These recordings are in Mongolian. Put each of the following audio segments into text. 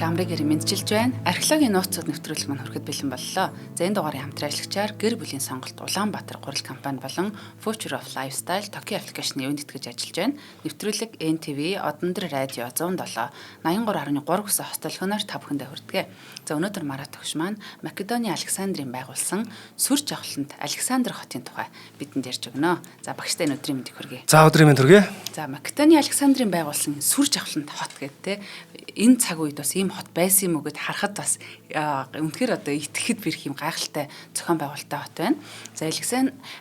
Амрыг гэрээ мэдчилж байна. Археологийн нууцуд нэвтрүүлэг маань хүрэхэд бэлэн боллоо. За, энэ дугаарын хамтран ажиллагчаар гэр бүлийн сонголт Улаанбаатар гурил компани болон Future of Lifestyle Toki application ивээн тэтгэж ажиллаж байна. Нэвтрүүлэг NTV Одондор радио 107 83.3 гэсэн хост телефоноор та бүхэндээ хүрдэг. За, өнөөдөр Марат төгш маань Македоны Александрын байгуулсан сүр жавхлант Александр хотын тухай бидэнд ярьж өгнө. За, багштай энэ өдрийн мэндийг хүргэе. За, өдрийн мэнд хүргэе. За, Македоны Александрын байгуулсан сүр жавхлант хот гэдэг те, энэ цаг үед бас ийм хот байсан юм уу гэд харахад бас үнэхээр одоо итгэхэд бэрх юм гайхалтай зохион байгуулалттай хот байна. За,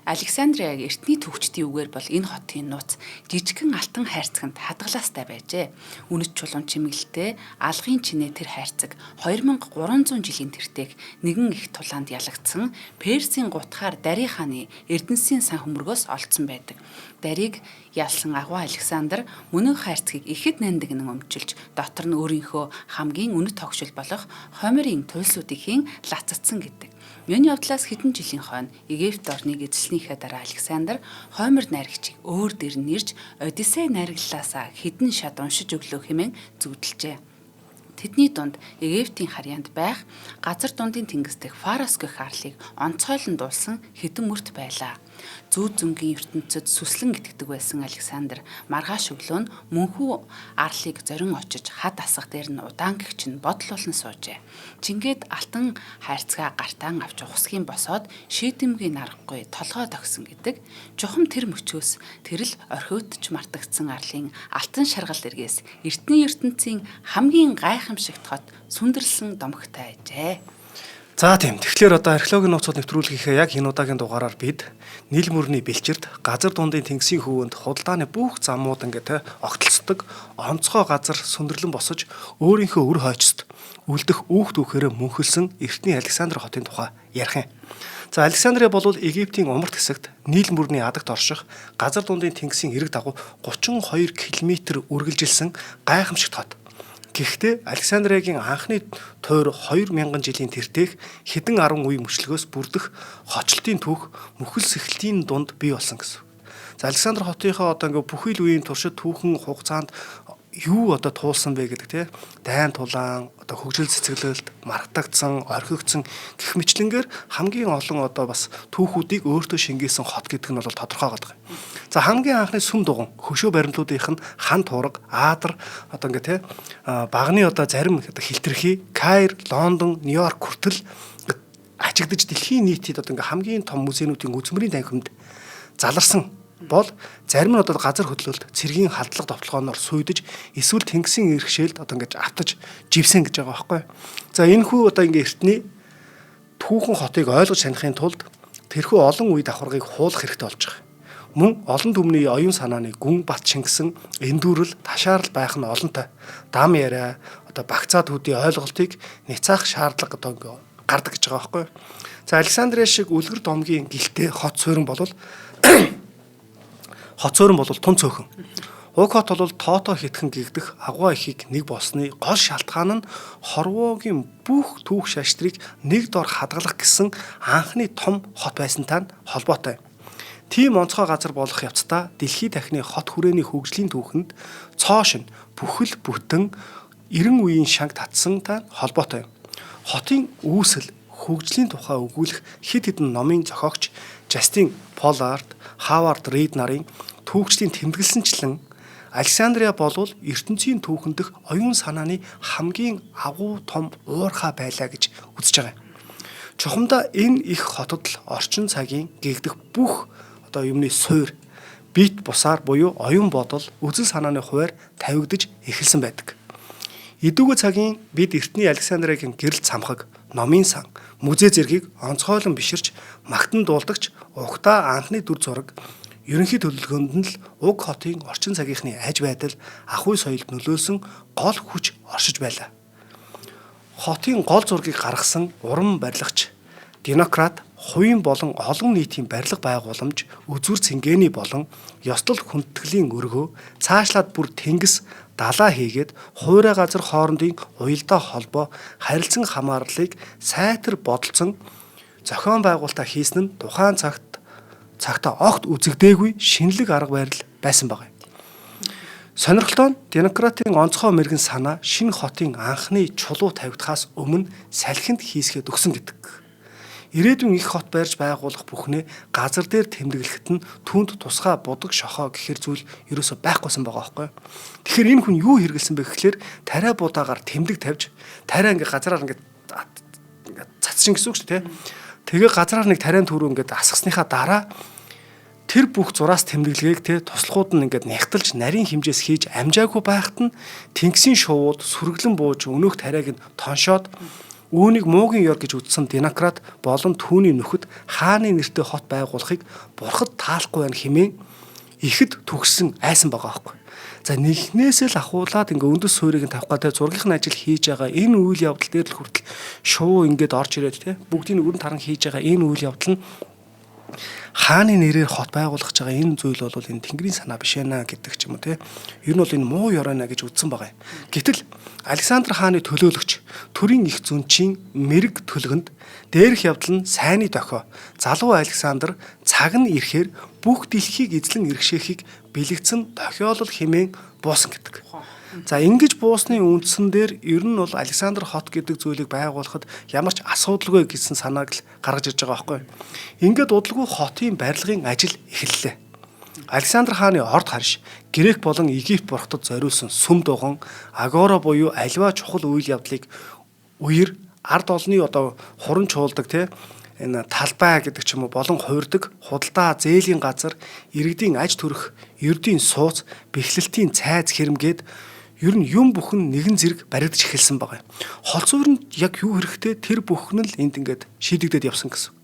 Александриаг эртний төвчдийн үгээр бол энэ хотын нууц жижигхэн алтан хайрцагт хадгалаастай байжээ. Үнэт чулуун чимэглэлтэй алгын чинээ тэр хайрцаг 2300 жилийн тэртээх нэгэн их тулаанд ялагдсан Персийн гутгаар Дари хааны Эрдэнэсийн сан хөмргөөс олдсон байдаг. Дарийг ялсан агуу Александр мөнөө хайрцгийг ихэд нандинан өмчилж, дотор нь өөрийнхөө хамгийн үнэт хогшил болох Хомерийн туйлсуудыг лацацсан гэдэг. Энэ явдлаас хэдэн жилийн хойно Египт орныг эзэлснийхээ дараа Александр Хомер найрагчийг өөр дээр нь нэрж Одиссей найргаллаасаа хэдэн шат уншиж өглөө хэмээн зүүдэлжээ. Тэдний дунд Египтийн харьяанд байх газар дундын тэнгис дэх Фарос гэх арлыг онцгойлон дуулсан хэдэн мөрт байлаа. Зүүд зөнгийн ертөнцөд сүслэн итгэдэг байсан Александр маргааш өглөө нь мөнхүү арлыг зорин очиж хад асах дээр нь удаан гэгч нь бодлуулан суужээ. Чингээд алтан хайрцгаа гартаан авч ухсгийн босоод шийдэмгийн аргагүй толгой тогсон гэдэг. Чухам тэр мөчөөс тэрл орхиудч мартагдсан арлын алтан шаргал эргээс эртний ертөнцийн хамгийн гайхамшигт хот сүндэрлсэн домогтой ажээ. За, тийм. Тэгэхээр одоо археологийн нууцуд нэвтрүүлгийнхээ яг энэ удаагийн дугаараар бид Нил мөрний бэлчэрд газар дундын тэнгисийн хөвөнд худалдааны бүх замууд ингээд те огтлцдог онцгой газар сүндэрлэн босож, өөрийнхөө үр хойчст үлдэх үүх түүхээрээ мөнхөлсөн эртний Александр хотын тухай ярих юм. За, Александрия бол Египтийн умарт хэсэгт Нил мөрний адагт орших газар дундын тэнгисийн эрэг дагуу 32 км үргэлжилсэн гайхамшигт хот. Гэхдээ Александриагийн анхны тойр 2000 жилийн тэртээх хэдэн арван үе мөчлөгөөс бүрдэх хочлолтын түүх мөхөл сэхлтийн дунд бий болсон гэсэн. За, Александр хотынхоо одоо ингээ бүхий л үеийн туршид түүхэн хугацаанд юу одоо туулсан бэ гэдэг те, дайн тулаан, одоо хөгжил цэцэглэлт, маргатагдсан, орхигдсон гэх мэтлэнгээр хамгийн олон одоо бас түүхүүдийг өөртөө шингээсэн хот гэдэг нь бол тодорхой байгаа. За, хамгийн анхны сүм дуган хөшөө баримтлуудынх нь хан туурга, аадар, одоо ингээ те багны одоо зарим одоо хилтерхий Кайр, Лондон, Нью-Йорк хүртэл ачигдаж, дэлхийн нийтэд одоо ингээ хамгийн том музейнүүдийн үзмэрийн танхимд заларсан бол зарим нь одоо газар хөдлөлт, цэргийн халдлага довтлогооноор сүйдэж, эсвэл тэнгисийн иргэшээлд одоо ингэж автаж живсэн гэж байгаа байхгүй. За, энэ хүү одоо ингээ эртний түүхэн хотыг ойлгож таних тулд тэрхүү олон үе давхаргыг хуулах хэрэгтэй болж байгаа. Мөн олон түмний оюун санааны гүн бат шингэсэн эндүүрэл ташаарл байх нь олонтой. Дам яриа, одоо багцаа төдий ойлголтыг няцаах шаардлага одоо ингээ гардаг гэж байгаа байхгүй. За, Александрия шиг үлгэр домгийн гэлтэй хот суурин бол тун цөөхөн. Уг хот бол тоотоо хитгэн гэгдэх агуу ихийг нэг болсны гол шалтгаан нь хорвоогийн бүх түүх шаштрыг нэг дор хадгалах гэсэн анхны том хот байсантай нь холбоотой. Тийм онцгой газар болох явцдаа дэлхий дахны хот хүрээний хөгжлийн түүхэнд цоо шин бүхэл бүтэн 90 үеийн шанг татсантай холбоотой юм. Хотын үүсэл хөгжлийн тухай өгүүлэх хэд хэдэн номын зохиогч Жастин Поллард, Хавард Рид нарын түүхчдийн тэмдэглэсэнчлэн Александрия болвол ертөнцийн түүхэн дэх оюун санааны хамгийн агуу том уурхай байлаа гэж үзэж байгаа юм. Чухамдаа энэ их хотод л орчин цагийн гэгдэх бүх одоо юмны суур бит бусаар буюу оюун бодол, үзэл санааны хуваар тавигдаж эхэлсэн байдаг. Эдүгэ цагийн бид эртний Александриагийн гэрэл цамхаг, номын сан, музей зэргийг онцгойлон биширч магтан дуулдагч угтаа анхны дүр зураг ерөнхий төлөвлөгөөнд нь л уг хотын орчин цагийнхны аж байдал, ахуй соёлд нөлөөлсөн гол хүч оршиж байлаа. Хотын гол зургийг гаргасан уран барилгач Динократ хувийн болон олон нийтийн барилга байгууламж, үзүүр цэнгэний болон ёслол хүндэтгэлийн өргөө, цаашлаад бүр тэнгис далаа хийгээд хуурай газар хоорондын уялдаа холбоо, харилцан хамаарлыг сайтар бодолцон зохион байгуулалтаа хийсэн нь тухайн цагтаа огт үзэгдээгүй шинэлэг арга барил байсан байгаа юм. Сонирхолтой нь Динократийн онцгой мэрэгэн санаа шинэ хотын анхны чулуу тавигдахаас өмнө салхинд хийсгээд өгсөн гэдэг. Ирээдүйн их хот барьж байгуулах бүхнээ газар дээр тэмдэглэхэд нь түүнд тусгай будаг шохоо гэхэр зүйл ерөөсөө байхгүйсэн байгаа байхгүй. Тэгэхээр энэ хүн юу хэрэгэлсэн бэ гэхлээр тариа будаагаар тэмдэг тавьж тариа ингээ газраар ингээ цацшин гэсэн үг шүү дээ. Тэгээ газраар нэг тариан түрүү ингээд асгасныхаа дараа тэр бүх зураас тэмдэглэгээг те туслахууд нь ингээд нягталж нарийн хэмжээс хийж амжаагүй байхад нь тэнгисийн шувууд сүргэлэн бууж өнөөх тариаг нь тоншоод үүнийг муугийн ёр гэж үзсэн Динократ болон түүний нөхөд хааны нэртэй хот байгуулахыг бурхад таалахгүй байна хэмээн ихэд төгссөн айсан байгаа байхгүй. За нэгнээсээ л ахуулаад ингээ үндэс суурийг нь тавих гэдэг зургийнх нь ажил хийж байгаа энэ үйл явдал дээр л хүртэл шувуу ингээд орж ирээд те бүгдийг өрн таран хийж байгаа энэ үйл явдал нь хааны нэрээр хот байгуулах гэж байгаа энэ зүйл бол энэ тэнгэрийн санаа биш ээ гэдэг ч юм уу те. Ер нь бол энэ муу ёроо нэ гэж үзсэн байгаа юм. Гэтэл Александр хааны төлөөлөгч төрийн их зүнчийн мэрэг төлгөнд дээрх явдал нь сайнны дохио. Залуу Александр цаг нь ирэхээр бүх дэлхийг эзлэн иргэшээхийг бэлэгдсэн тохиолдол хэмээн буусан гэдэг. За ингэж буусны үндсэн дээр ер нь бол Александр хот гэдэг зүйлийг байгуулахад ямар ч асуудалгүй гэсэн санааг л гаргаж ирж байгаа байхгүй. Ингээд удалгүй хотын барилгын ажил эхэллээ. Александр хааны орд харш Грек болон Египт бурхтад зориулсан сүм дуган агора буюу аливаа чухал үйл явдлыг үер ард олны одоо хуран чуулдаг те энэ талбай гэдэг ч юм уу болон хувирдаг худалдаа зээлийн газар иргэдийн аж төрөх ердийн сууц бэхлэлтийн цайз хэрэмгээд ер нь юм бүхэн нэгэн зэрэг баригдаж эхэлсэн байгаа юм. Хол суурь нь яг юу хэрэгтэй тэр бүхэн л энд ингээд шийдэгдээд явсан гэсэн.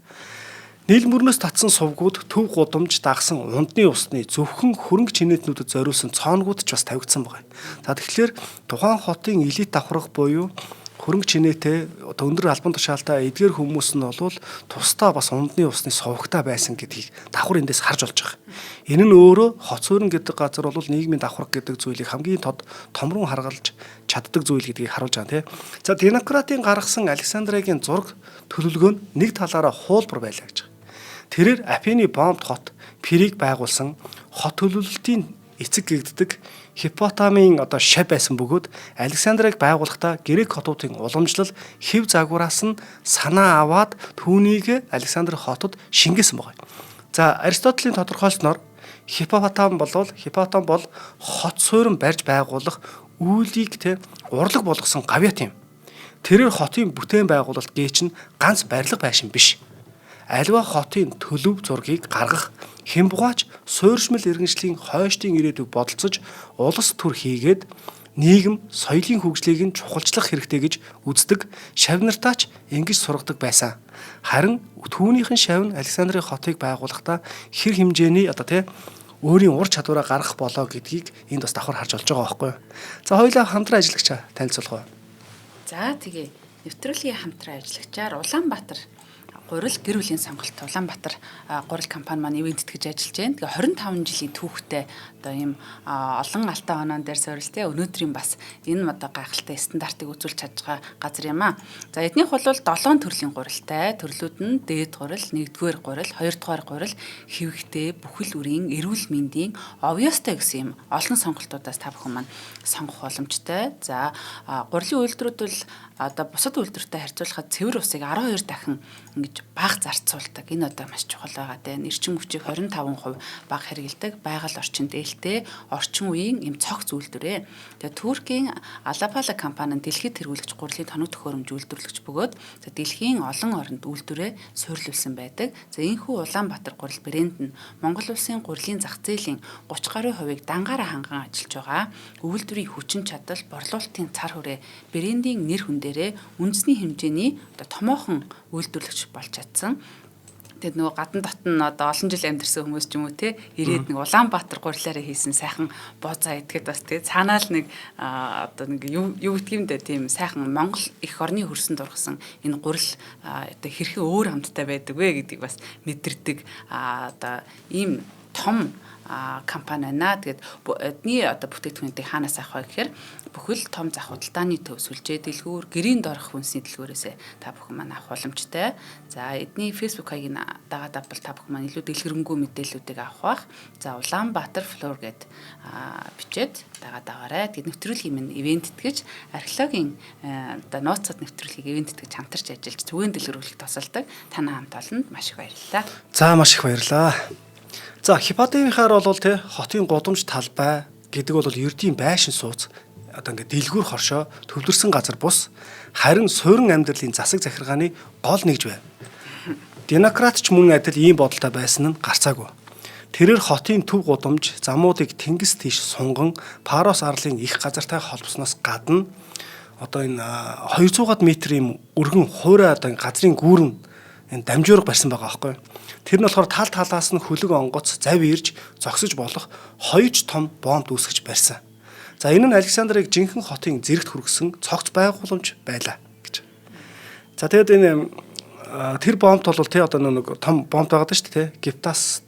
Нийл мөрнөөс татсан сувгууд төв гудамж дагсан ундны усны зөвхөн хөрөнгө чинээтнүүдэд зориулсан цооногууд ч бас тавигдсан байгаа юм. За тэгэхээр тухайн хотын элит давхарга буюу хөрөнгө чинээтэй одоо өндөр албан тушаалтай эдгээр хүмүүс нь бол тусдаа бас ундны усны сувагтай байсан гэдгийг давхар эндээс харж болж байгаа. Энэ нь өөрөө хот суурин гэдэг газар бол нийгмийн давхарга гэдэг зүйлийг хамгийн тод томрон харгалж чаддаг зүйл гэдгийг харуулж байгаа тийм. За Динократийн гаргасан Александрагийн зураг төлөвлөгөө нь нэг талаараа хуулбар байлаа гэж байгаа. Тэрээр Афины бомбд хот Пирийг байгуулсан хот төлөвлөлтийн эцэг гэгддэг Хиппотамын одоо шав байсан бөгөөд Александрыг байгуулахдаа грек хотуудын уламжлал хэв загвараас нь санаа аваад түүнийг Александр хотод шингээсэн байгаа. За Аристотелийн тодорхойлсноор Хиппотам бол хот суурин барьж байгуулах үйлийг те урлаг болгосон гавьяат юм. Тэрээр хотын бүтээн байгуулалт гээч нь ганц барилга байшин биш. Аливаа хотын төлөв зургийг гаргах хямбугаач суурьшмал иргэншлийн хойштын ирээдүйг бодолцож улс төр хийгээд нийгэм соёлын хөгжлийг нь чухалчлах хэрэгтэй гэж үздэг шав нартаач ингэж сургадаг байсан. Харин түүнийхэн шав нь Александрын хотыг байгуулахдаа хэр хэмжээний одоо тий өөрийн ур чадвараа гаргах болоо гэдгийг энд бас давхар харж болж байгаа байхгүй. За хоёулаа хамтран ажиллагчаа танилцуулах уу. За тэгээ нэвтрүүлгийн хамтран ажиллагчаар Улаанбаатар гурил гэр бүлийн сонголт Улаанбаатар гурил компани маань ивент тэтгэж ажиллаж байна. Тэгээ 25 жилийн түүхтэй одоо ийм олон алтан оноон дээр суурилтай өнөөдрийн бас энэ одоо гайхалтай стандартыг үзүүлж чадж байгаа газар юм аа. За эднийх бол 7 төрлийн гурилтай. Төрлүүд нь дээд гурил, нэгдүгээр гурил, хоёрдугаар гурил, хэвхтэй, бүхэл үрийн, эрүүл мэндийн, овёстой гэсэн юм олон сонголтуудаас та бүхэн маань сонгох боломжтой. За гурилын үйлдвэрүүд бол одоо бусад үйлдвэртэй харьцуулахад цэвэр усыг 12 дахин ингэж бага зарцуулдаг. Энэ одоо маш чухал байгаа даа. Эрчим хүчийг 25% бага хэрэглэдэг. Байгаль орчинд ээлтэй, орчин үеийн им цогц үйлдвэрээ. Тэгээ Туркийн Алапала компани нь дэлхийд тэргүүлэгч гурилын тоног төхөөрөмж үйлдвэрлэгч бөгөөд за дэлхийн олон оронд үйлдвэрээ суурилуулсан байдаг. За энэхүү Улаанбаатар гурил брэнд нь Монгол улсын гурилын зах зээлийн 30 гаруй хувийг дангаараа ханган ажиллаж байгаа. Үйлдвэрийн хүчин чадал, борлуулалтын цар хүрээ, брендийн нэр хүндээрээ үндэсний хэмжээний одоо томоохон үйлдвэрлэгч болж чадсан. Тэгээд нөгөө гадна дотн одоо олон жил амьдарсан хүмүүс ч юм уу те ирээд нэг Улаанбаатар гурилаараа хийсэн сайхан буузаа идэхэд бас те цаанаа л нэг одоо нэг юу гэдэг юм бэ тийм сайхан Монгол эх орны хөрсөн дургасан энэ гурил одоо хэрхэн өөр амттай байдаг вэ гэдгийг бас мэдэрдэг одоо ийм том компани байна. Тэгээд эдний одоо бүтээгдэхүүнүүдийг хаанаас авах вэ гэхээр Бүхэл том зах худалдааны төв, сүлжээ дэлгүүр, гэрийн доорх хүнсний дэлгүүрээс та бүхэн маань авах боломжтой. За эдний Facebook хаягийг дагаад авбал та бүхэн маань илүү дэлгэрэнгүй мэдээллүүдийг авах бах. За Улаанбаатар флор гэд бичээд дагаад аваарай. Тэгээд нэвтрүүлгийн минь ивент тэтгэж археологийн одоо нууцуд нэвтрүүлгийг ивент тэтгэж хамтарч ажиллаж түгээн дэлгэрүүлэх тусалдаг. Танай хамт олонд маш их баярлалаа. За маш их баярлалаа. За Хипподемийнхаар бол те хотын гудамж талбай гэдэг бол ердийн байшин сууц одоо ингээд дэлгүүр хоршоо төвлөрсөн газар бус харин суурин амьдралын засаг захиргааны гол нэгж байв. Демократ ч мөн адил ийм бодолтой байсан нь гарцаагүй. Тэрээр хотын төв гудамж замуудыг тэнгис тийш сунган Парос арлын их газартай холбосноос гадна одоо энэ 200-аад метр ийм өргөн хуурай одоо газрын гүүрэн энэ дамжуурга барьсан байгаа байхгүй. Тэр нь болохоор тал талаас нь хөлөг онгоц зав ирж зогсож болох хоёр ч том бомб үүсгэж барьсан. За энэ нь Александрыг жинхэнэ хотын зэрэгт хүргэсэн цогц байгууламж байлаа гэж. За тэгээд энэ тэр бомбт бол тий одоо нэг том бомб байгаад шүү дээ тий.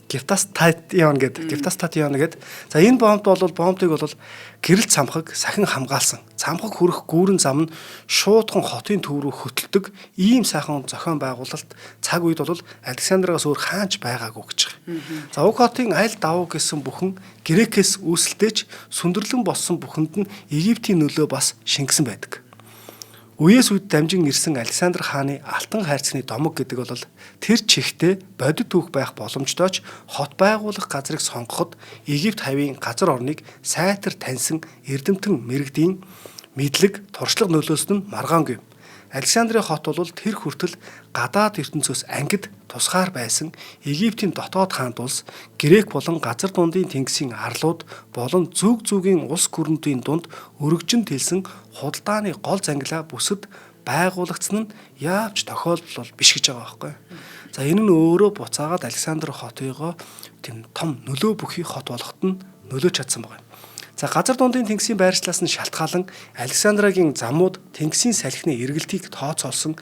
Гептастатион гэдэг. Гептастатион гэдэг. За энэ бомбт бол бомбыг бол гэрэл цамхаг сахин хамгаалсан. Цамхаг хүрэх гүүрэн зам нь шуудхан хотын төв рүү хөтэлдэг ийм сайхан зохион байгуулалт цаг үед бол Александрагаас өөр хаанч байгаагүй гэж байгаа. За уг хотын аль давуу гэсэн бүхэн Грекээс үүсэлтэйч сүндэрлэн болсон бүхэнд нь Египтийн нөлөө бас шингэсэн байдаг. Үеэс үед дамжин ирсэн Александр хааны алтан хайрцагны домог гэдэг бол тэр чигтээ бодит түүх байх боломжтой ч хот байгуулах газрыг сонгоход Египт хавийн газар орныг сайтар таньсан эрдэмтэн мэрэгдийн мэдлэг туршлага нөлөөсөн нь маргаангүй. Александрийн хот бол тэр хүртэл гадаад ертөнцөөс ангид тусгаар байсан Египтийн дотоод хаант улс, Грек болон газар дундын тэнгисийн арлууд болон зүг зүгийн улс гүрнүүдийн дунд өргөжин тэлсэн худалдааны гол зангилаа бүсэд байгуулагдсан нь яавч тохиолдол бол биш гэж байгаа байхгүй. За энэ нь өөрөө буцаагаад Александр хотыгоо тийм том нөлөө бүхий хот болгоход нь нөлөөж чадсан байгаа юм. За газар дундын тэнгисийн байршлаас нь шалтгаалan Александрагийн замууд тэнгисийн салхины эргэлтийг тооцоолсон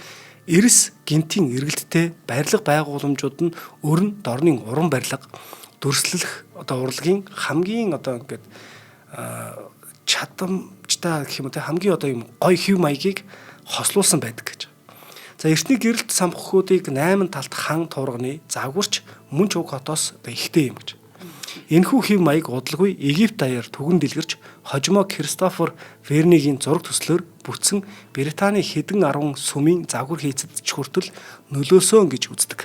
эрс гинтийн эргэлттэй барилга байгууламжууд нь өрн дорнын уран барилга дүрслэх одоо урлагийн хамгийн одоо ингээд чадамжтай гэх юм уу те хамгийн одоо юм гоё хэв маягийг хослуулсан байдаг гэж. За эртний гэрэлт самхгуудыг 8 талт хан турганы загварч мөн ч уг хотоос одоо ихтэй юм гэж. Энэхүү хэв маяг удалгүй Египт даяар түгэн дэлгэрч хожимоо Кристофер Вернигийн зураг төслөөр бүтсэн Британий хэдэн арван сүмийн загвар хийцэд ч хүртэл нөлөөсөн гэж үздэг.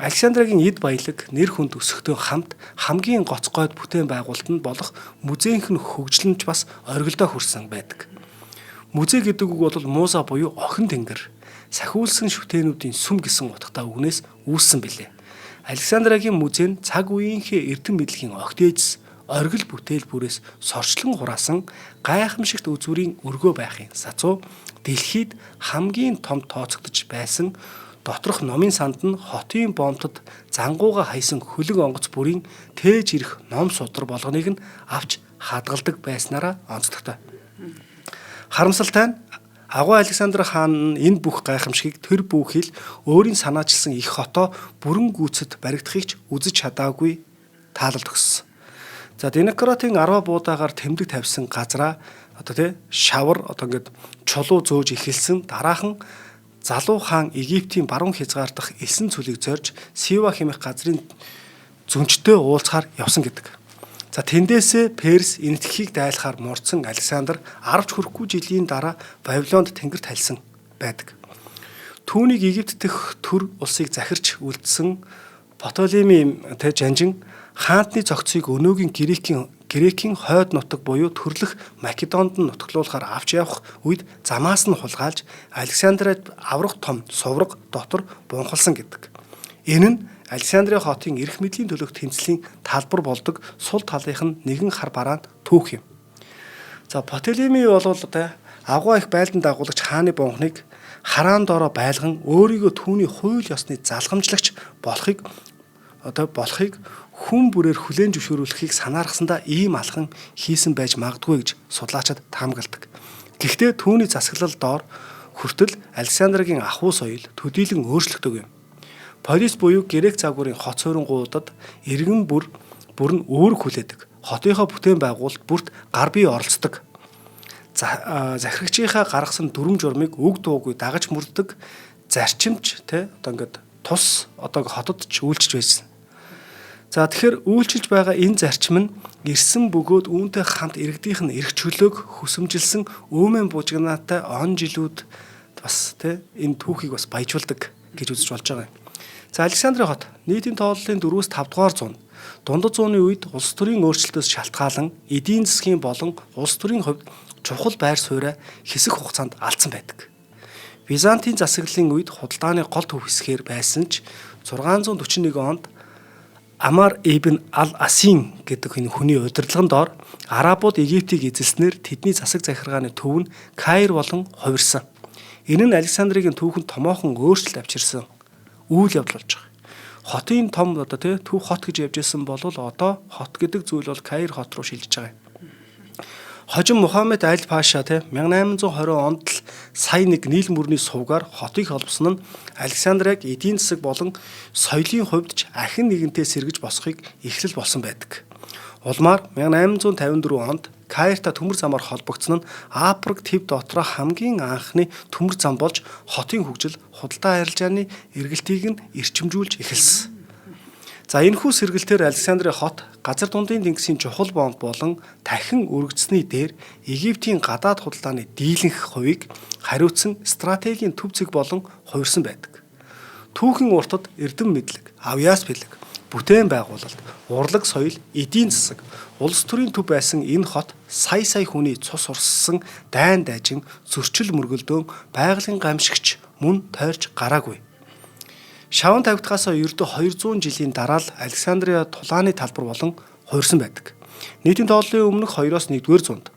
Александрагийн эд баялаг нэр хүнд өсөхтэй хамт хамгийн гоц гойд бүтээн байгуулалт нь болох музейнх нь хөгжил нь ч бас оргилдоо хүрсэн байдаг. Музей гэдэг үг бол мууза буюу охин тэнгэр, сахиулсан шүтээнүүдийн сүм гэсэн утгатай үгнээс үүссэн билээ. Александрагийн музей нь цаг үеийнхээ эрдэм мэдлэгийн огт ээжс оргил бүтээл бүрээс сорчлон хураасан гайхамшигт үзүүрийн өргөө байхын сацуу дэлхийд хамгийн том тооцогдож байсан доторх номын санд нь хотын бомтод зангууга хайсан хөлөг онгоц бүрийн тээж ирэх ном судар болгоныг нь авч хадгалдаг байснараа онцлогтой. Харамсалтай нь Агуу Александр хаан нь энэ бүх гайхамшигыг тэр бүхэл өөрийн санаачилсан их хотоо бүрэн гүйцэд баригдахыг ч үзэж чадаагүй таалалд өгсөн. За Денократын арва буудаагаар тэмдэг тавьсан газраа одоо тий шавар одоо ингээд чулуу зөөж эхэлсэн дараахан залуу хаан Египтийн баруун хязгаар дахь элсэн цүлийг зорж Сива хэмээх газрын зүнчтэй уулзахаар явсан гэдэг. За тэндээсээ Перс Энэтхэгийг дайлахаар мурдсан Александр 10 ч хүрэхгүй жилийн дараа Вавилонд тэнгэрт халсан байдаг. Түүнийг Египт дэх төр улсыг захирч үлдсэн Птолеми тэ жанжин хаантны зохицыг өнөөгийн Грекийн хойд нутаг буюу төрлөх Македонд нь нутаглуулахаар авч явах үед замаас нь хулгайлж Александрад аврах том сувраг дотор бунхалсан гэдэг. Энэ нь Александрийн хотын эрх мэдлийн төлөөх тэмцлийн талбар болдог сул талынх нь нэгэн хар бараан түүх юм. За Птолеми бол одоо агуу их байлдан дагуулагч хааны бунхныг хараан доороо байлган өөрийгөө түүний хууль ёсны залгамжлагч болохыг одоо болохыг хүн бүрээр хүлээн зөвшөөрүүлэхийг санаархсандаа ийм алхам хийсэн байж магадгүй гэж судлаачид таамагладаг. Гэхдээ түүний засаглал доор хүртэл Александрагийн ахуй соёл төдийлөн өөрчлөгдөв юм. Полис буюу грек загварын хот суурингуудад иргэн бүр нь үүрэг хүлээдэг. хотынхоо бүтээн байгуулалт бүрт гар бие оролцдог. Захирагчийнхаа гаргасан дүрм журмыг өг дуугүй дагаж мөрддөг зарчимч те одоо ингээд тус одоо хотод ч үйлчилж байсан. За тэгэхээр үйлчилж байгаа энэ зарчим нь ирсэн бөгөөд үүнтэй хамт иргэдийнх нь эрх чөлөөг хөсөмжилсөн өөмөн бужигнаатай он жилүүд бас те энэ түүхийг бас баяжуулдаг гэж үзэж болж байгаа юм. За Александрийн хот нийтийн тооллын 4-5 дугаар зуун дундад зууны үед улс төрийн өөрчлөлтөөс шалтгаалan эдийн засгийн болон улс төрийн хувьд чухал байр сууриа хэсэг хугацаанд алдсан байдаг. Византын засаглалын үед худалдааны гол төв хэсгээр байсан ч 641 онд Амар ибн Ал-Асин гэдэг энэ хүний удирдлагын доор арабууд Египтийг эзэлснээр тэдний засаг захиргааны төв нь Каир болон хувирсан. Энэ нь Александрийн түүхэнд томоохон өөрчлөлт авчирсан үйл явдал болж байгаа. Хотын том одоо тий төв хот гэж явж исэн бол одоо хот гэдэг зүйл бол Каир хот руу шилжиж байгаа юм. Хожим Мухаммед Аль Паша тий 1820 онд л сая нэг нийл мөрний сувгаар хотыг холбосон нь Александрыг эдийн засаг болон соёлын хувьд ч ахин нэгэнтээ сэргэж босхийг эхлэл болсон байдаг. Улмаар 1854 онд Каирта төмөр замаар холбогдсон нь Африк төв дотроо хамгийн анхны төмөр зам болж хотын хөгжил, худалдаа арилжааны эргэлтийг нь эрчимжүүлж эхэлсэн. За энэхүү сэргэлтээр Александрийн хот газар дундын тэнгисийн чухал бомб болон дахин өргөцсөний дээр Египтийн гадаад худалдааны дийлэнх хувийг хариуцсан стратегийн төв зэг болон хувирсан байдаг. Түүхэн уртад эрдэм мэдлэг, авьяас бэлэг, бүтээн байгуулалт, урлаг соёл, эдийн засаг, улс төрийн төв байсан энэ хот сая сая хүний цус урссан дайн дайжин, зөрчил мөргөлдөөн, байгалийн гамшигч мөн тойрч гараагүй. Шаван тавигдахаас ердөө 200 жилийн дараа л Александрия тулааны талбар болон хувирсан байдаг. Нийтийн тооллын өмнөх 2-оос 1-р зуунд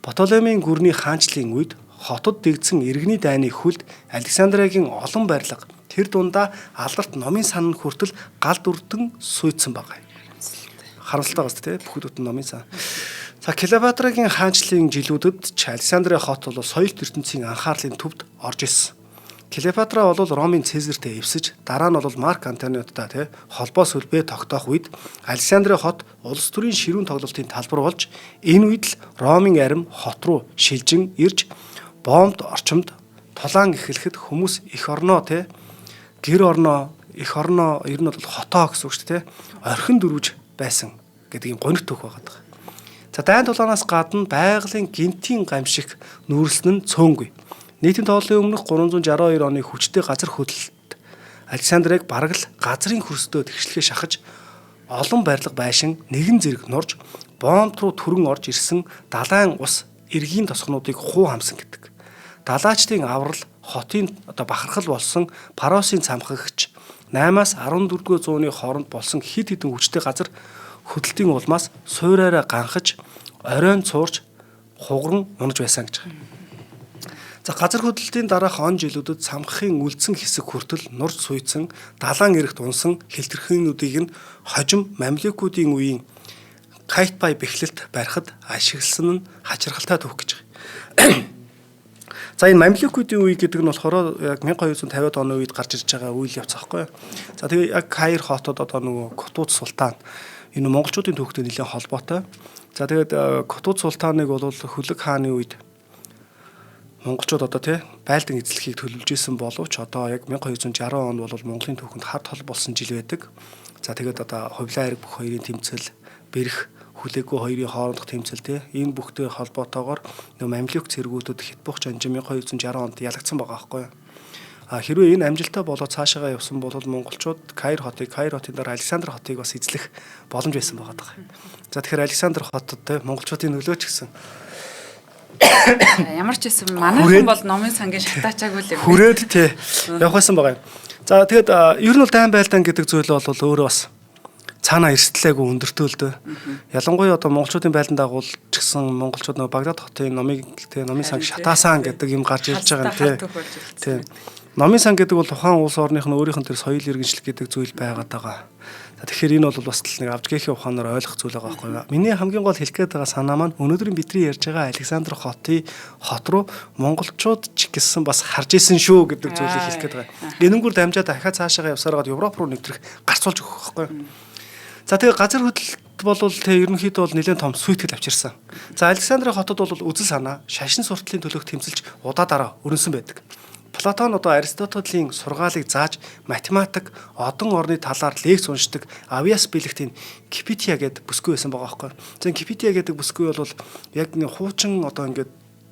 Птолемийн гүрний хаанчлалын үед хотод дэгдсэн иргэний дайны хүлд Александриагийн олон барилга тэр дундаа алдарт номын сан хүртэл гал дүрдэн сүйдсэн байгаа. Харамсалтай гоц тий бүхэл бүтэн номын сан. За Клеопатрагийн хаанчлалын жилүүдэд ч Александрия хот бол соёлт ертөнцийн анхаарлын төвд орж ирсэн. Клеопатра бол Ромын Цезартэй эвсэж дараа нь бол Марк Антониоттой тий холбоо сүлбээ тогтоох үед Александрия хот улс төрийн ширүүн тоглолтын талбар болж энэ үед л Ромын арим хот руу шилжин ирж бомбд орчимд тулаан эхлэхэд хүмүүс эх орноо тий гэр орноо эх орноо ер нь бол хотоо гэсэн үг шүү дээ тий орхин дөрвж байсан гэдэг юм гонигт түүх байгаа даа. За дайн тулаанаас гадна байгалийн гинтийн гамшиг нүүрлсэн нь цөөнгүй. Нийтийн тооллын өмнөх 362 оны хүчтэй газар хөдлөлт Александрыг бараг л газрын хөрстөө тэгшлэхээ шахаж олон барилга байшин нэгэн зэрэг нурж бомб руу түрэн орж ирсэн далайн ус эргийн тосгонуудыг хуу хамсан гэдэг. Далаачдын аврал хотын одоо бахархал болсон Паросын цамхагч 8-аас 14-р зууны хооронд болсон хэд хэдэн хүчтэй газар хөдлөлтийн улмаас суураараа ганхаж оройн цуурч хугаран унаж байсан гэж байгаа. За газар хөдлөлтийн дараах он жилүүдэд самхахын үлдсэн хэсэг хүртэл нурж суйдсан далайн эрэгт унсан хэлтэрхийнүүдийг нь хожим мамлюкуудын үеийн Кайтбай бэхлэлт барихад ашигласан нь хачирхалтай түүх гэж байгаа. За энэ мамлюкуудын үе гэдэг нь болохоор яг 1250-ад оны үед гарч ирж байгаа үйл явц аахгүй юу. За тэгээ яг Каир хотод одоо нөгөө Кутуз султан энэ монголчуудын түүхтэй нэлээд холбоотой. За тэгээд Кутуз султаныг бол Хөлөг хааны үед монголчууд одоо тий байлдан эзлэхийг төлөвлөж исэн боловч одоо яг 1260 онд бол Монголын түүхэнд хар тол болсон жил байдаг. За тэгээд одоо хувлаа хэрэг бүх хоёрын тэмцэл, бэрх хүлээгүй хоёрын хоорондох тэмцэл тий энэ бүхтэй холбоотойгоор нөө мамлюк цэргүүдэд хятбух жанжин 1260 онд ялагдсан байгаа байхгүй юу. А хэрвээ энэ амжилттай болоод цаашаагаа явсан бол монголчууд Каир хотыг, Каир хотын дараа Александр хотыг бас эзлэх боломж байсан байгаа даа. За тэгэхээр Александр хотод тий монголчуудын нөлөө ч гэсэн Ямар ч байсан манайхан бол номын сангийн шатаачаагүй л юм. Хүрээд тий явах байсан байгаа юм. За тэгэд ер нь бол дайн байлдаан гэдэг зүйл бол өөрөө бас цаанаа эрсдлээгүй өндөртөө л дөө. Ялангуяа одоо монголчуудын байлдан дагуул ч гэсэн монголчууд нөгөө Багдад хотын номыг тий номын санг шатаасан гэдэг юм гарч ирж байгаа юм тий. Тий. Номын сан гэдэг бол тухайн улс орных нь өөрийнх нь тэр соёл иргэншил гэдэг зүйл байгаад байгаа. За тэгэхээр энэ бол бас л нэг авжгээхийн ухаанаар ойлгох зүйл байгаа байхгүй юу? Миний хамгийн гол хэлэх гээд байгаа санаа маань өнөөдрийн бидний ярьж байгаа Александр хотын хот руу монголчууд ч гэсэн бас харж исэн шүү гэдэг зүйлийг хэлэх гээд байгаа. Энэнгээр дамжаад дахиад цаашаагаа явсараад Европ руу нэвтрэх гарцуулж өгөх байхгүй юу? За тэгээ газар хөдлөлт бол тэ ерөнхийдөө бол нэлээд том сүйтгэл авчирсан. За Александрийн хотод бол үзэл санаа, шашин суртлын төлөөх тэмцэлж удаа дараа өрнөсөн байдаг. Платон одоо Аристотелийн сургаалыг зааж математик, одон орны талаар лекц уншдаг авиас бэлэгтийн Кипития гэдэг бүсгүй байсан байгаа байхгүй. За Кипития гэдэг бүсгүй бол яг нэг хуучин одоо ингээд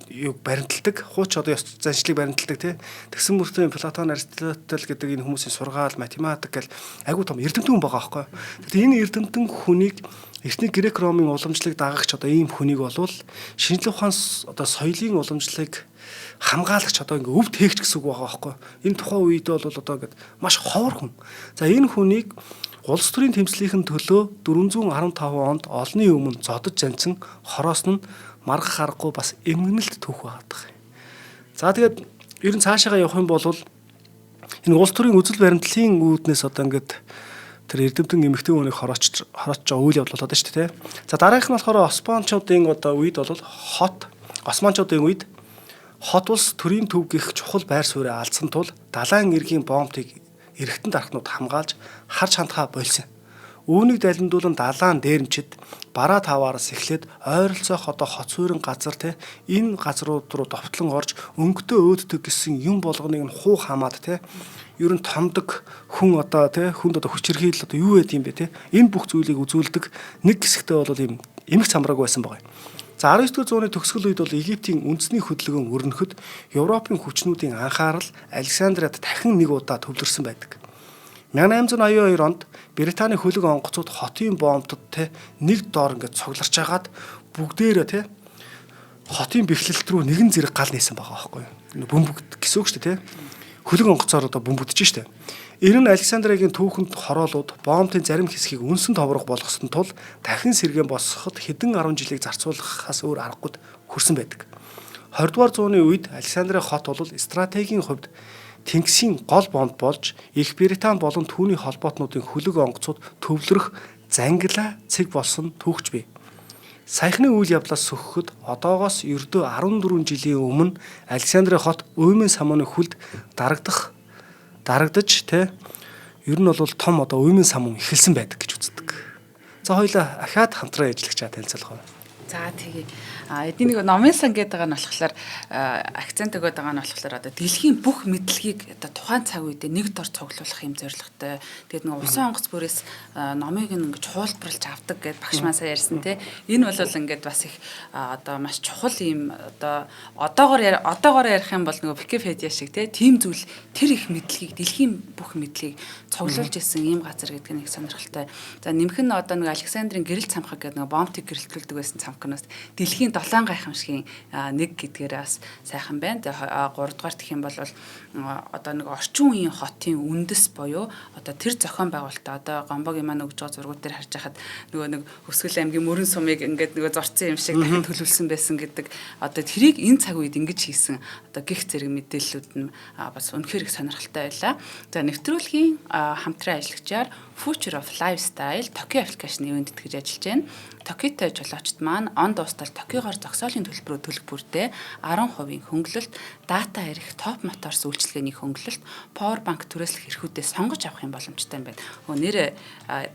юг баримталдаг, хууч одоо ёс заншлыг баримталдаг тий. Тэгсэн мөртөө Платон, Аристотель гэдэг энэ хүмүүсийн сургаал, математик гэл айгүй том эрдэмтэн хүн байгаа байхгүй. Тэгэхээр энэ эрдэмтэн хүнийг эртний грек ромын уламжлалыг дагагч одоо ийм хүнийг болвол шинжлэх ухаан одоо соёлын уламжлалыг хамгаалагч одоо ингээ өв тээгч гэсэн үг байгаа байхгүй. Энэ тухайн үед бол одоо ингээд маш ховор хүн. За энэ хүнийг улс төрийн тэмцлийнхэн төлөө 415 онд олонний өмнө зодож занцсан хороос нь маргах аргагүй бас эмгэнэлт түүх байгаа юм. За тэгээд ер нь цаашаага явах юм бол энэ улс төрийн үзэл баримтлалын үүднээс одоо ингээд тэр эрдэмтэн эмэгтэй хүнийг хороочж байгаа үйл явдал болоод шүү дээ. За дараагийнх нь болохоор Османчуудын одоо үед бол хот Османчуудын үед хот улс төрийн төв гих чухал байр сууриа алдсан тул далайн эргийн бомбтыг эргэтэн дархнууд хамгаалж харж хандхаа болсон. Үүнийг далимдуулан далайн дээрэмчид бараа таваараас эхлээд ойролцоох одоо хот суурин газар те энэ газрууд руу довтлон орж өнгөтэй өөддөг гэсэн юм болгоныг нь хуу хамаад те ер нь томдог хүн одоо те хүнд одоо хүчирхийлэл одоо юу байд юм бэ те энэ бүх зүйлийг үзүүлдэг нэг хэсэгтээ бол ийм эмх самрааг байсан байгаа юм. За 19 дугаар зууны төгсгөл үед бол Египтийн үндэсний хөдөлгөөн өрнөхөд Европын хүчнүүдийн анхаарал Александриад дахин нэг удаа төвлөрсөн байдаг. 1882 онд Британий хөлөг онгоцууд хотын бомбдод те нэг доор ингээд цугларч хагаад бүгдээрээ те хотын бэхлэлт рүү нэгэн зэрэг гал нээсэн байгаа байхгүй юу. Бөмбөг гэсэн үг шүү дээ те. Хөлөг онгоцоор одоо бөмбөгдөж штэ. Энэ нь Александриагийн түүхэнд хороолууд бомбын зарим хэсгийг үнсэн товрох болгосон тул дахин сэргээн босгоход хэдэн 10 жилийг зарцуулахаас өөр аргагүй хүрсэн байдаг. 20 дугаар зууны үед Александрия хот бол стратегийн хувьд Тэнгисийн гол бомб болж Их Британи болон түүний холбоотнуудын хөлөг онгоцууд төвлөрөх зангила цэг болсон түүхч бий. Саяхны үйл явдлаас сөхөхөд одоогоос ердөө 14 жилийн өмнө Александрия хот Уймэн самууны хүлд дарагдаж тэ ер нь бол том одоо уймэн самун эхэлсэн байдаг гэж үздэг. За хоёлаа ахаад хамтран ажиллагчаа танилцуулах. За тэгээ. А эдний нэг номын сан гэдэг байгаа нь болохоор акцент өгöd байгаа нь болохоор одоо дэлхийн бүх мэдлэгийг одоо тухайн цаг үедээ нэг дор цуглуулах юм зорилготой. Тэгээд нэг усан онгоц бүрээс номыг ингэж хуулбарлаж авдаг гэд багш маань сая ярьсан тий. Энэ бол ингээд бас их одоо маш чухал юм одоо одоогоор ярих юм бол нөгөө Википедиа шиг тий тийм зүйл тэр их мэдлэгийг дэлхийн бүх мэдлэгийг цуглуулж исэн ийм газар гэдэг нь их сонирхолтой. За нэмэх нь одоо нэг Александрийн гэрэл цамхаг гэдэг нөгөө бомбтыг гэрэлтүүлдэг байсан цамхагнаас дэлхийн долоон гайхамшигын нэг гэдгээр бас сайхан байна. Тэгээ 3 дугаар гэх юм бол одоо нэг орчин үеийн хотын үндэс буюу одоо тэр зохион байгуулалтаа одоо Гомбогийн маань өгж байгаа зургууд дээр харж байхад нөгөө нэг Хөсгөл аймгийн мөрөн сумыг ингээд нөгөө зурцсан юм шиг дахин төлөвлөсөн байсан гэдэг одоо тэрийг энэ цаг үед ингэж хийсэн одоо гих зэрэг мэдээллүүд нь бас үнэхээр их сонирхолтой байлаа. За нэвтрүүлгийн хамтран ажиллагчаар Future of Lifestyle Tokyo application ивэнд тэтгэж ажиллаж байна. Токиотой жолоочд маань он дуустал Токиогоор зогсоолын төлбөрөө төлөх бүртээ 10% хөнгөлөлт, дата эрх, топ моторс үйлчилгээний хөнгөлөлт, power bank түрээслэх эрхүүдээ сонгож авах юм боломжтой юм байна. Өө нэр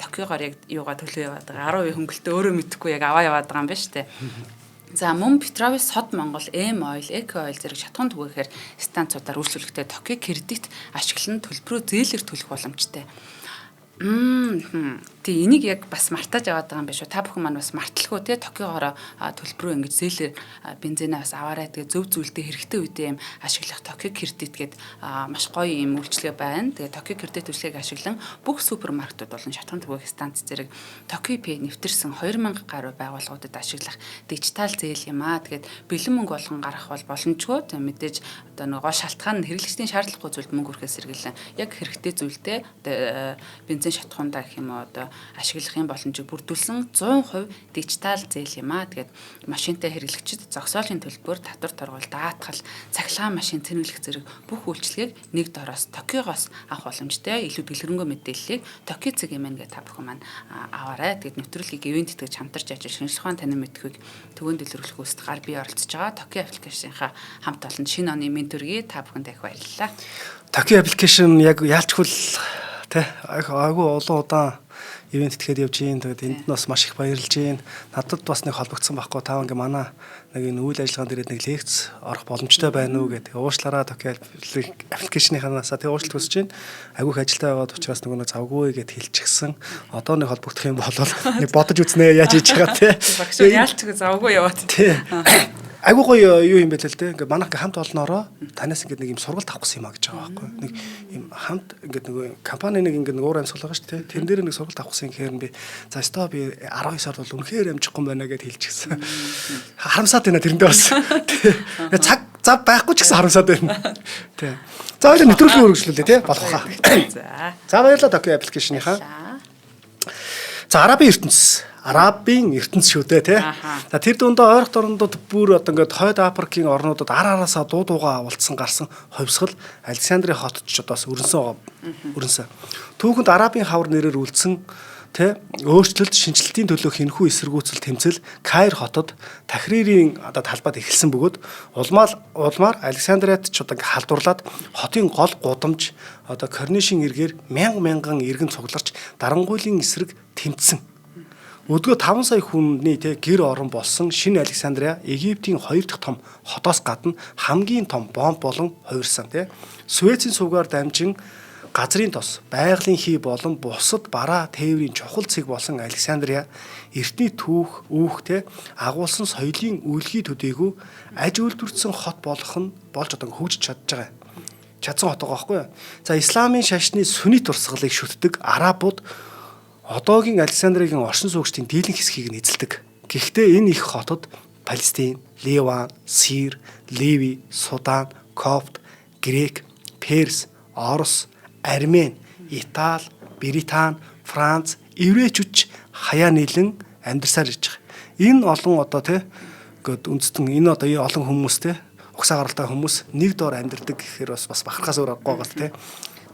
Токиогоор яг юугаа төлөө яваад байгаа 10% хөнгөлөлтөө өөрөө мэдэхгүй яг аваа яваад байгаа юм байна шүү дээ. За мөн Петровис Сод Монгол, М Oil, Eco Oil зэрэг шатхуун түгээхээр станцуудаар үйлчлүүлэхдээ Токио кредит ашиглан төлбөрөө зээлээр төлөх боломжтой. Тий энийг яг бас мартаж яваад байгаа юм биш үү? Та бүхэн маань бас марталгүй те Токиогоор төлбөрөө ингэж зээлээр бензинээ бас аваарай. Тэгээ зөв зүйлдээ хэрэгтэй үедээ юм ашиглах Токио кредит гээд маш гоё юм үйлчилгээ байна. Тэгээ Токио кредит үйлчилгээг ашиглан бүх супермаркетууд болон шатхуун түгээх станц зэрэг Токио Pay нэвтэрсэн 2000 гаруй байгууллагуудад ашиглах дижитал зээл юм аа. Тэгээд бэлэн мөнгө болгон гаргах бол боломжгүй. Тэгээ мэдээж одоо нэг гол шалтгаан нь хэрэглэгчдийн шаардлагагүй зүйлд мөнгө өрхөөс сэргийлэн яг хэрэгтэй зүйлдээ одоо бензин шатхундаа гэх юм уу одоо ашиглахын боломжийг бүрдүүлсэн 100% дижитал зээл юм аа. Тэгээд машинтай хэрэглэгчид зогсоолын төлбөр, татвар торгуул, даатгал, цахилгаан машин цэнэглэх зэрэг бүх үйлчилгээг нэг дороос Токиогоос авах боломжтой. Илүү дэлгэрэнгүй мэдээллийг Токио цэг юм гэх та бүхэн маань аваарай. Тэгээд нэвтрүүлгийг ивээн тэтгэж хамтарч ажиллаж шинжлэх ухаан танин мэдхүйг төвөн дэлгэрүүлэх үүсэлд гар бие оролцож байгаа Токио application ынхаа хамт олон шинэ оны мэнд төргий та бүхэнд их баярлалаа. Токио application яг яалчгүй тэ айгүй олон удаан Ивент этгээд явж гин. Тэгээд энд нь бас маш их баярлж гин. Надад бас нэг холбогдсон байхгүй. Та ингээ манай нэг энэ үйл ажиллагаанд ирээд нэг лекц орох боломжтой байна уу гэдэг. Уушлаараа Tokyo application-ийнхаасаа тэг уушлт хүсэж гин. Айгүйх ажилтаа байгаад учраас нөгөө нэг завгүй гэд хэлчихсэн. Одоо нэг холбогдох юм бол нэг бодож үзнэ яаж хийж байгаа те. Багш яалч завгүй яваад. Тий. Айгуу гоё юу юм бэ л те. Ингээ манайх ингээ хамт олноороо танаас ингээ нэг юм сургалт авах гэсэн юм а гэж байгаа байхгүй. Нэг юм хамт ингээ нөгөө компани нэг ингээ нэг уур амьсгал байгаа шүү дээ. Тэрэн дээр нэг сургалт авах гэсэн гэхээр би за өстой би 19 сард бол үнэхээр амжихгүй байна гэд хэлчихсэн. Харамсаад байна тэрэндээ бас. Цаг зав байхгүй ч гэсэн харамсаад байна. Тий. За хоёлаа нэвтрүүлгийн үргэлжлүүлээ те болох хаа. За. За баярлалаа Tokyo application-ийнхаа. За Арабын ертөнц. Арабын ертөнц шүү дээ тий. За тэр дундаа ойрхон орнуудад бүр одоо ингээд Хойд Африкийн орнуудад ар араасаа дуу дуугаа авалдсан гарсан хувьсгал Александрийн хотод ч одоо бас өрнсөн байгаа. Өрнсөн. Түүхэнд Арабын хавар нэрээр үлдсэн тэ өөрчлөлт шинжилтийн төлөө хинхүү эсэргүүцэл тэмцэл Кайр хотод Тахририйн одоо талбайд эхэлсэн бөгөөд улмаар Александриад ч одоо ингээ халдварлаад хотын гол гудамж одоо Корнишийн эргээр мянга мянган иргэн цугларч дарангуйлын эсрэг тэмцсэн. Өдгөө 5 сая хүний тэ гэр орон болсон шинэ Александрия Египтийн хоёр дахь том хотоос гадна хамгийн том бомб болон хувирсан тэ. Суэцийн сувгаар дамжин газрын тос, байгалийн хий болон бусад бараа тээврийн чухал цэг болсон Александрия эртний түүх, үүх тэ агуулсан соёлын үлгий төдийгүй аж үйлдвэрсэн хот болох нь болж одоо хөгжиж чадж байгаа. Чадсан хот байгаа байхгүй юу? За исламын шашны сүнит урсгалыг шүтдэг арабууд одоогийн Александриагийн оршин суугчдын дийлэнх хэсгийг нь эзэлдэг. Гэхдээ энэ их хотод Палестин, Ливан, Сир, Ливи, Судан, Копт, Грек, Перс, Орос, Армен, Итали, Британи, Франц, еврейчүүд ч хаяа нийлэн амьдарсаар ирж байгаа. Энэ олон одоо тий гээд үндэстэн энэ одоо олон хүмүүс тий угсаа гаралтай хүмүүс нэг доор амьдардаг гэхээр бас бахархаас өөр аргагүй байгаа тий.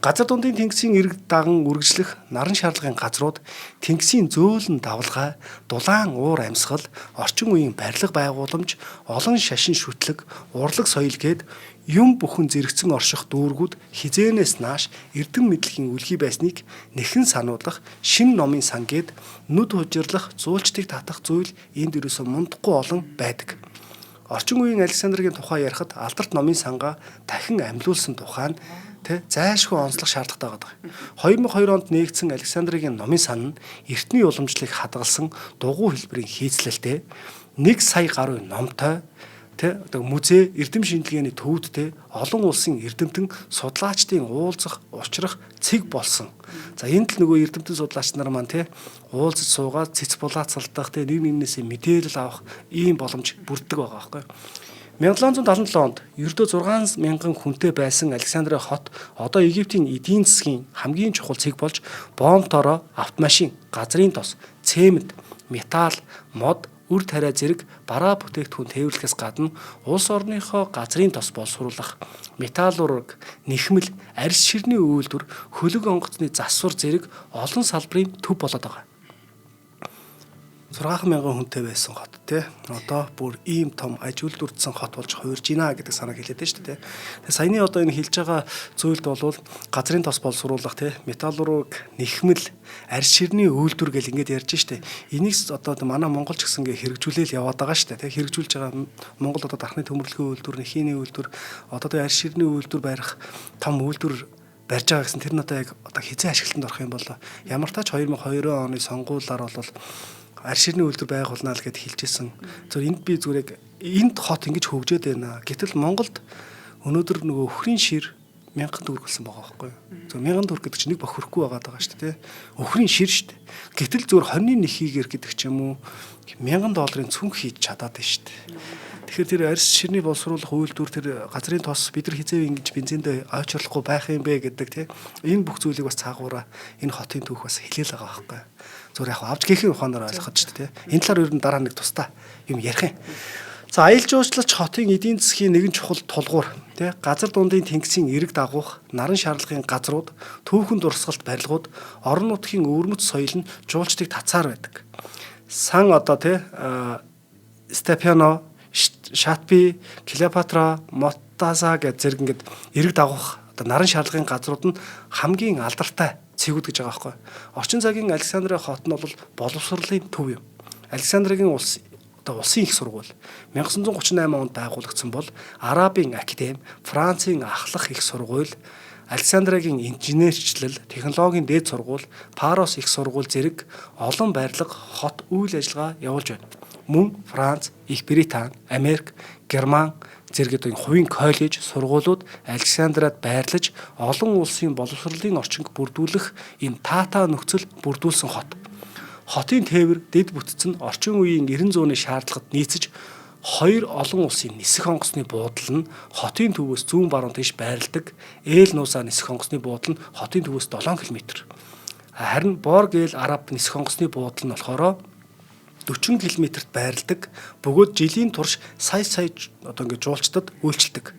Газар дундын тэнгисийн эрг даган үргэлжлэх наран шаардлагын газрууд тэнгисийн зөөлөн давлгаа, дулаан уур амьсгал, орчин үеийн барилга байгууламж, олон шашин шүтлэг, урлаг соёл гээд юм бүхэн зэрэгцэн орших дүүргүүд хизээнээс нааш эрдэм мэдлэгийн үлгий байсныг нэхэн сануулах шин номын сан гээд нүд хужирлах зуулчдыг татах зүйл энд ерөөсөө мундахгүй олон байдаг. Орчин үеийн Александригийн тухай ярихад алдарт номын сангаа дахин амьлуулсан тухай нь тэ зайлшгүй онцлох шаардлагатай байгаа. 2002 онд нээгдсэн Александригийн номын сан нь эртний уламжлалыг хадгалсан дугуй хэлбэрийн хийцлэлтэй 1 сая гаруй номтой тэ одоо музей эрдэм шинжилгээний төвд тэ олон улсын эрдэмтэн судлаачдын уулзах, учрах цэг болсон. За энд л нөгөө эрдэмтэн судлаач нар маань тэ уулзаж суугаад цэц булаацалдах тэ нэг нэгнээсээ мэдээлэл авах ийм боломж бүрддэг байгаа байхгүй. 1777 онд ердөө 6,000 хүнтэй байсан Александрия хот одоо Египтийн эдийн засгийн хамгийн чухал цэг болж бомб тороо, автомашин, газрын тос, цемент, металл, мод, үр тариа зэрэг бараа бүтээгдэхүүн тээвэрлэхээс гадна улс орныхоо газрын тос боловсруулах, металлург, нэхмэл, арьс ширний үйлдвэр, хөлөг онгоцны засвар зэрэг олон салбарын төв болоод байгаа. 6,000 хүнтэй байсан хот тий. Одоо бүр ийм том аж үйлдвэрдсэн хот болж хувирж байна гэдэг санааг хэлээд байна шүү дээ. Тэгээ саяны одоо энэ хэлж байгаа зүйлд бол газрын тос боловсруулах тий, металлург, нэхмэл, арьс ширний үйлдвэр гэл ингээд ярьж штэ. Энийг одоо манай Монгол ч гэсэн ингээ хэрэгжүүлээл яваад байгаа штэ тий. Хэрэгжүүлж байгаа Монгол одоо дархны төмөрлөгийн үйлдвэр, нэхийний үйлдвэр, одоо тэгээ арьс ширний үйлдвэр барих том үйлдвэр барьж байгаа гэсэн тэр нь одоо яг одоо хизээ ашиглалтанд орох юм бол ямар тач 2002 оны сонгуулиар бол арь ширний үйлдвэр байгуулнаа л гэд хэлжсэн. Зөв энд би зүгээр яг энд хот ингэж хөгжөөд байна. Гэтэл Монголд өнөөдөр нөгөө өхрийн шир 1000 төгрөг болсон байгаа байхгүй юу? Зөв 1000 төгрөг гэдэг чинь нэг бохирохгүй байгаа даа шүү дээ. Өхрийн шир шүү дээ. Гэтэл зүгээр хоньны нэхийгэр гэдэг ч юм уу 1000 долларын цүнх хийж чадаад байна шүү дээ. Тэгэхээр тэр арьс ширний боловсруулах үйлдвэр тэр газрын тос бид нар хизээ ингэж бензиндээ ойчрлохгүй байх юм бэ гэдэг тий. Энэ бүх зүйлийг бас цаагаараа энэ хотын түүх бас хэлээл байгаа байхгүй юу? Зүгээр яг авч гэхийн ухаанаар ойлгоход ч тий. Энэ талаар ер нь дараа нэг тусдаа юм ярих юм. За аялал жуулчлалч хотын эдийн засгийн нэгэн чухал тулгуур тий газар дундын тэнгисийн эрэг дагуух наран шаардлагын газрууд түүхэн дурсгалт барилгууд орон нутгийн өвөрмөц соёл нь жуулчдыг татсаар байдаг. Сан одоо тий Степано, Шатби, Клеопатра, Мотаза гэх зэрэг ингээд эрэг дагуух одоо наран шаардлагын газрууд нь хамгийн алдартай цэгүүд гэж байгаа байхгүй. Орчин цагийн Александрия хот нь бол боловсролын төв юм. Александриагийн улс одоо улсын их сургууль 1938 онд байгуулагдсан бол Арабын академи, Францын ахлах их сургууль, Александриагийн инженерчлэл, технологийн дээд сургууль, Парос их сургууль зэрэг олон барилга, хот үйл ажиллагаа явуулж байна. Мөн Франц, Их Британи, Америк, Герман зэрэг одоо хувийн коллеж, сургуулиуд Александрад байрлаж олон улсын боловсролын орчинг бүрдүүлэх энэ таатаа нөхцөл бүрдүүлсэн хот. Хотын тээвэр дэд бүтц нь орчин үеийн 90 зууны шаардлагад нийцэж хоёр олон улсын нисэх онгоцны буудал нь хотын төвөөс зүүн баруун тийш байрладаг. Ээл нуусаа нисэх онгоцны буудал нь хотын төвөөс 7 км. Харин Борг Эл Араб нисэх онгоцны буудал нь болохоор 40 км-т байрладаг. Бөгөөд жилийн турш сая сая одоо ингээд жуулчдад үйлчилдэг.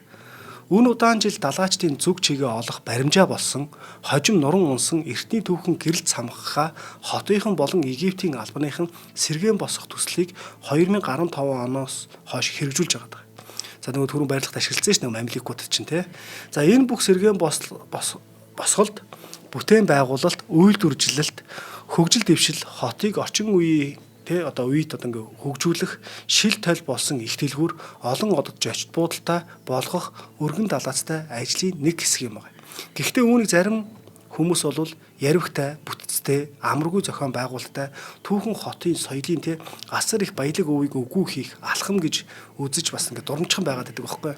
Үн удаан жил далаачдын зүг чигээ олох баримжаа болсон хожим нуран унсан эртний түүхэн гэрэлт самхахаа хотынхан болон Египтийн албаныхан сэргээн босгох төслийг 2015 оноос хойш хэрэгжүүлж байгаа. За нөгөө түрүүн барилгад ашигласан ш нь мамликууд чинь те. За энэ бүх сэргээн босголт бүтээн байгуулалт, үйлдвэрлэлт, хөгжил дэвшил хотыг орчин үеийн тэ одоо үед одоо ингээ хөгжүүлэх шил тойл болсон их дэлгүүр олон одод жочд буудалтай болгох өргөн далаацтай ажлын нэг хэсэг юм байна. Гэхдээ үүнийг зарим хүмүүс бол яривхтай, бүтцтэй, амаргүй зохион байгуулалттай түүхэн хотын соёлын тэ асар их баялаг өвийг үгүй хийх алхам гэж үзэж бас ингээ дурамчхан байгаад байдаг байхгүй.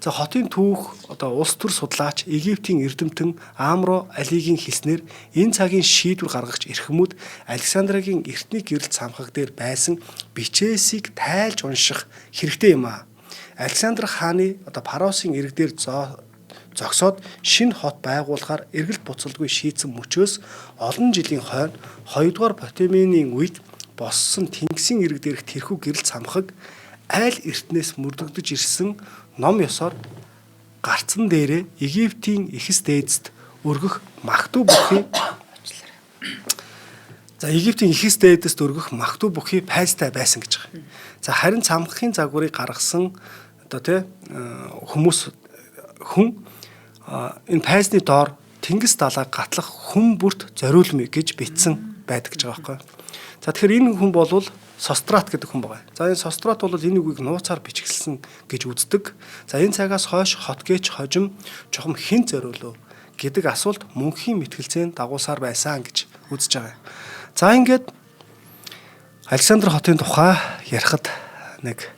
За хотын түүх одоо улс төр судлаач Египтийн эрдэмтэн Амро Алигийн хэлснээр энэ цагийн шийдвэр гаргагч эрхэмүүд Александрагийн эртний гэрэл цамхаг дээр байсан бичээсийг тайлж унших хэрэгтэй юм аа. Александр хааны одоо Паросын ирэг дээр зогсоод шинэ хот байгуулахаар эргэлт буцалдгүй шийдсэн мөчөөс олон жилийн хойно 2 дугаар Птолемийн үед боссон Тэнгисийн ирэг дээрх тэрхүү гэрэл цамхаг айл эртнээс мөрдөгдөж ирсэн ном ёсоор гарцан дээрээ Египтийн эхэс дээдэст өргөх махтуу бүхий За Египтийн эхэс дээдэст өргөх махтуу бүхий пайзтай байсан гэж байгаа. За харин цамхагийн загварыг гаргасан одоо тий хүмүүс хүн энэ пайзны доор тэнгис далайг гатлах хүн бүрт зориулмыг гэж бичсэн байдаг гэж байгаа байхгүй. За тэгэхээр энэ хүн бол Сострат гэдэг хүн байгаа. За энэ Сострат бол энэ үгийг нууцаар бичгэлсэн гэж үздэг. За энэ цагаас хойш хот гээч хожим чухам хэн зориулв гэдэг асуулт мөнхийн мэтгэлцээнд дагуулсаар байсан гэж үзэж байгаа. За ингээд Александр хотын тухай ярихад нэг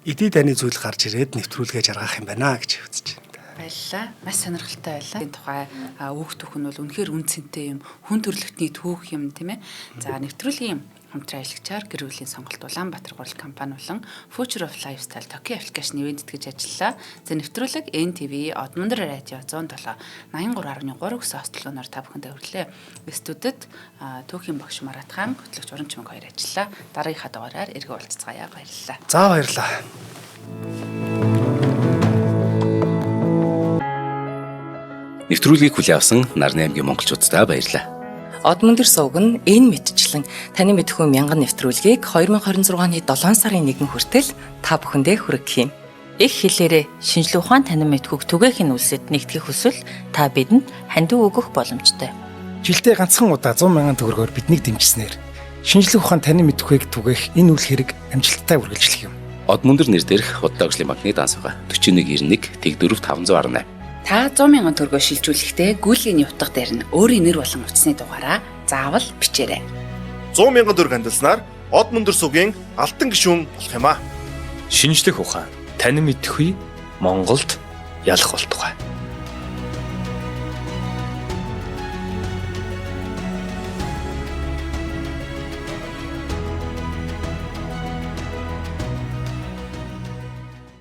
эдий дайны зүйл гарч ирээд нэвтрүүлгээ жаргах юм байна гэж үзэж байна. Баярлалаа. Маш сонирхолтой байлаа. Энэ тухай үүх түүх нь бол үнэхээр үн цэнтэй юм. Хүн төрөлхтний түүх юм тийм ээ. За нэвтрүүлгийн хамтран ажиллагчаар гэр бүлийн сонголт Улаанбаатар гурал компани болон Future of Lifestyle Tokyo application ивээн тэтгэж ажиллалаа. За нэвтрүүлэг NTV Одмондөр радио 107 83.3 гэсэн хослолооноор та бүхэндээ хүрлээ. Студид түүхийн багш Марат хаан, хөтлөгч Уран Чимэг хоёр ажиллалаа. Дараагийнхаа дугаараар эргэн уулзцаая. Баярлалаа. За баярлалаа. Нэвтрүүлгийг хүлээн авсан Нарны аймгийн монголчууддаа баярлалаа. Одмөндөр сувг нь энэ мэтчлэн таны мэдхүй мянган нэвтрүүлгийг 2026 оны 7 сарын 1 хүртэл та бүхэндээ хүргэх юм. Их хэлээрээ шинжлэх ухаан танин мэдхүйг түгээх нь үлсэд нэгтгэх хүсвэл та бидэнд хандив өгөх боломжтой. Жилдээ ганцхан удаа 100 мянган төгрөгөөр биднийг дэмжсэнээр шинжлэх ухаан танин мэдхүйг түгээх энэ үйл хэрэг амжилттай үргэлжлэх юм. Одмөндөр нэр дээрх худлаа хөгжлийн банкны данс байгаа. 4191 тэг4 518. Та 100 мянган төгрөгөө шилжүүлэхдээ гүйлгээний утга дээр нь өөрийн нэр болон утасны дугаараа заавал бичээрэй. 100 мянган төгрөг хандилснаар од мөндөр сугийн алтан гишүүн болох юм аа. Шинжлэх ухаан танин мэдхгүй Монголд ялах болтугай.